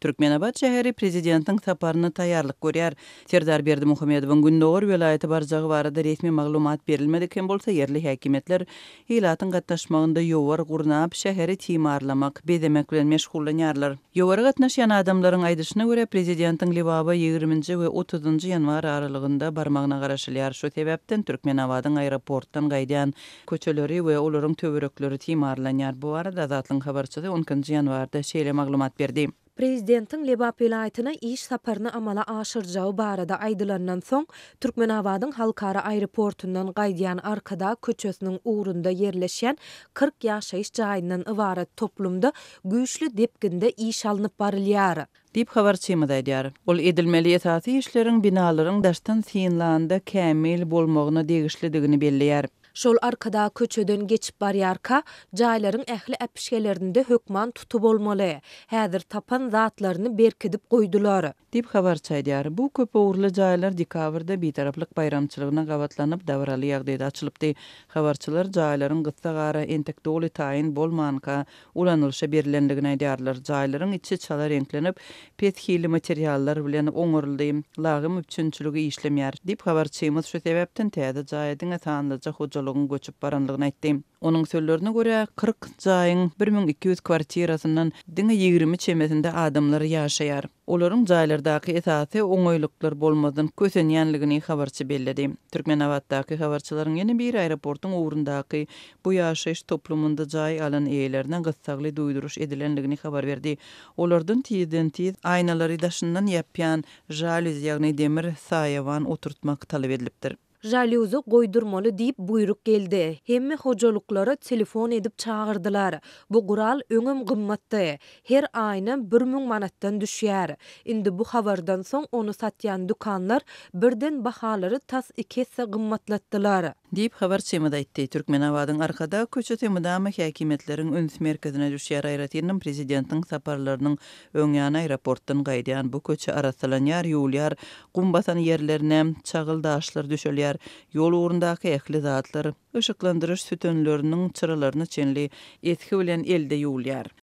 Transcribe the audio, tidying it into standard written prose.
Türkmenabat şäheri prezidentiň saparyna taýýarlyk görýär. Serdar Berdimuhamedowyň gündogar welaýata barjagy barada resmi maglumat berilmedik hem bolsa, ýerli häkimiýetler ilatyň gatnaşmagynda ýowar gurnap, şäheri timarlamak, bezemek bilen meşgullanýarlar. Ýowara gatnaşýan adamlaryň aýdyşyna görä, prezidentiň Lebaba ýigriminji we otuzynjy ýanwar aralygynda barmagyna garaşylýar. Şu sebäpden Türkmenabadyň aeroportdan gaýdýan köçeleri we olaryň töwerekleri timarlanýar. Bu barada Azatlygyň habarçysy on ikinji ýanwarda şeýle maglumat berdi. Prezidentiň Lebap welaýatyna iş saparyny amala aşyrjagy barada aýdylandan soň, Türkmenabadyň halkara aeroportundan gaýdýan Arkadag köçesiniň ugrunda ýerleşýän 40 ýaşaýyş jaýyndan ybarat toplumda güýçli depginde iş alnyp barylýar. Diýip, habarçymyz aýdýar. Ol edilmeli esasy işleriň binalaryň daşdan synlanda kämil bolmagyna degişlidigini belleýär. Şol Arkadag köçeden geçip barýarka, jaýlaryň ähli äpişgelerinde hökman tuty bolmaly. Häzir tapan zatlaryny berkidip goýdular. Diýip, habarçy aýdýar. Bu köpugurly jaýlar dekabrda Bitaraplyk baýramçylygyna gabatlanyp, dabaraly ýagdaýda açylypdy. Habarçylar jaýlaryň gyssagara, entek doly taýyn bolmanka, ulanylyşa berlendigini aýdýarlar. Jaýlaryň içi çala reňklenip, pes hilli materiallar bilen oňaryldy. Lagym üpjünçiligi işlemýär, diýip, habarçymyz şu sebäpden täze jaýa diňe sanlyja hojalygyň göçüp baranlygyny aýtdy. Onuň sözlerine görä, 40 jaýyň 1200 kwartirasyndan diňe 20 çemesinde adamlar ýaşaýar. Olaryň jaýlardaky esasy oňaýlyklar bolmazdan kösenýänligini habarçy belledi. Türkmenabatdaky habarçylaryň ýene biri aeroportuň ugrundaky bu ýaşaýyş toplumynda jaý alan eýelerine gyssagly duýduryş edilenligini habar berdi. Olardan tizden-tiz aýnalary daşyndan ýapýan žalýuz, ýagny demir saýawan oturtmak talap edilipdir. Žalýuzy goýdurmaly diýip buýruk geldi. Hemme hojalyklara telefon edip çagyrdylar. Bu gural öňem gymmatdy. Her aýna 1000 manatdan düşýär. Indi bu habardan soň ony satýan dükanlar birden bahalary tas iki esse gymmatlatdylar. Diýip, habarçymyz aýtdy. Türkmenabadyň Arkadag köçesi mydama häkimiýetleriň üns merkezine düşýär, aýratynam prezidentiň saparlarynyň öň ýany aeroportdan gaýdýan bu köçe arassalanýar, ýuwulýar, gum basan ýerlerine çagyl daşlar düşelýär, ýol ugrundaky ähli zatlar, yşyklandyryş sütünleriniň çyralaryna çenli esgi bilen elde ýuwulýar.